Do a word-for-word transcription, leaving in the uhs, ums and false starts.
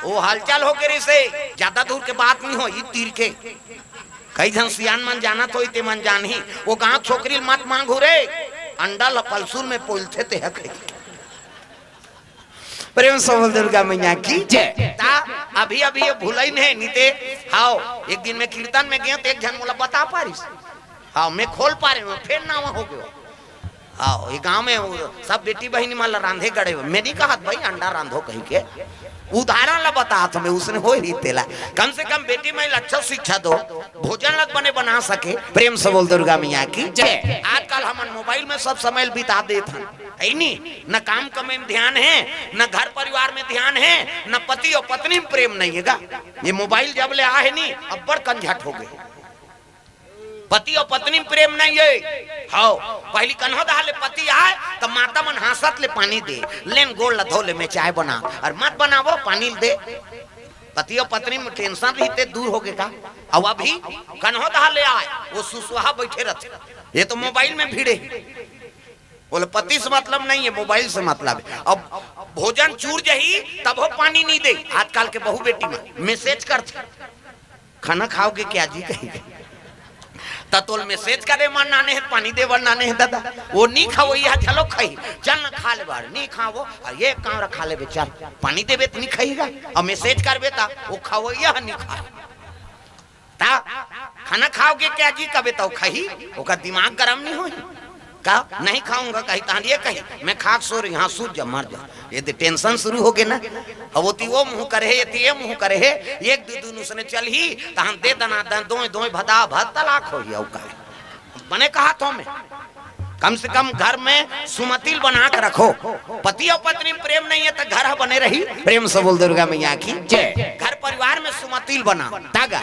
वो हलचल होके रहिसे, ज्यादा दूर के बात नहीं हो, ई तीर के। कई झन सियान मन जानत होई, ते मन जानही। वो गांव छोकरी ल मत मांगू रे, अंडा ल पलसुल में पोलथे ते ह कही। प्रेम से बोल दुर्गा मैया की जय। ता अभी अभी ये भुलई नहीं, नीते। हाव, एक दिन में कीर्तन में गए तो एक झन मोला बता पारिस। हाव, मैं खोल पा रहे हूँ, फिर नावा हो गयो। हाव, ये गांव में वो सब बेटी बहिनी मन ला रांधे गड़े हुए। मैं नहीं कहत भाई अंडा रांधो कही के, उदाहरण ला बतात हूँ मैं, उसने हो ही तेला। कम से कम बेटी माई ला अच्छा शिक्षा दो, भोजन लग बने बना सके। प्रेम से बोल दुर्गा मैया की जय। आजकल हमन मोबाइल में सब समय बिता देत हन, है नी? न काम कमाई में ध्यान है, न घर परिवार में ध्यान है, न पति और पत्नी में प्रेम नहीं है गा। ये मोबाइल जब ले आ है नी, अब्बड़ कंझट हो गए। पति और पत्नी में प्रेम नहीं है। हाव, पहली कन्हो दहा ले पति आए तो माता मन हांसत ले पानी दे, लेन गोड़ ला धो ले, मैं चाय बना, और मत बनावो पानी ल दे। पति और पत्नी में टेंशन रहिते दूर हो गए का। अब अभी कन्हो दहा ले आए, वो सुसुहा बैठे रहते, ये तो मोबाइल में भिड़े। बोले पति से मतलब नहीं है, मोबाइल से मतलब है। अब भोजन चूर जही तब हो पानी नहीं दे। आजकल के बहू बेटी मन मैसेज करथे, खाना खाओगे क्या जी कही। त तोल मैसेज करे मन नाने है, पानी दे बर नाने है दादा। वो नहीं खावो, यह चलो खाई, चल ना खा ले बार, नहीं खावो, और ये काम रखा ले बेचार, पानी देवे तो नहीं खाईगा, और मैसेज करबे ता वो खावो, यह नहीं खा। ता खाना खाओगे क्या जी कबे तो खाही, ओकर दिमाग गरम नहीं होही का? नहीं खाऊंगा कही, तहन ये कही, मैं खा के सो रही, हाँ, सूत जा, मर जा। ये तो टेंशन शुरू हो गए ना। अब वो ती वो मुंह करे है, ये ती ये मुंह करे है, एक दो दिन उसने चल ही, तहन दे दना दन, दोय दोय भदा भद तलाक हो ही, का? बने कहा तो मैं, कम से कम घर में सुमतिल बना के रखो। पति और पत्नी में प्रेम नहीं है तो घर ह बने रही। प्रेम से बोल दुर्गा मैया की जय। घर परिवार में सुमतिल बना, तागा।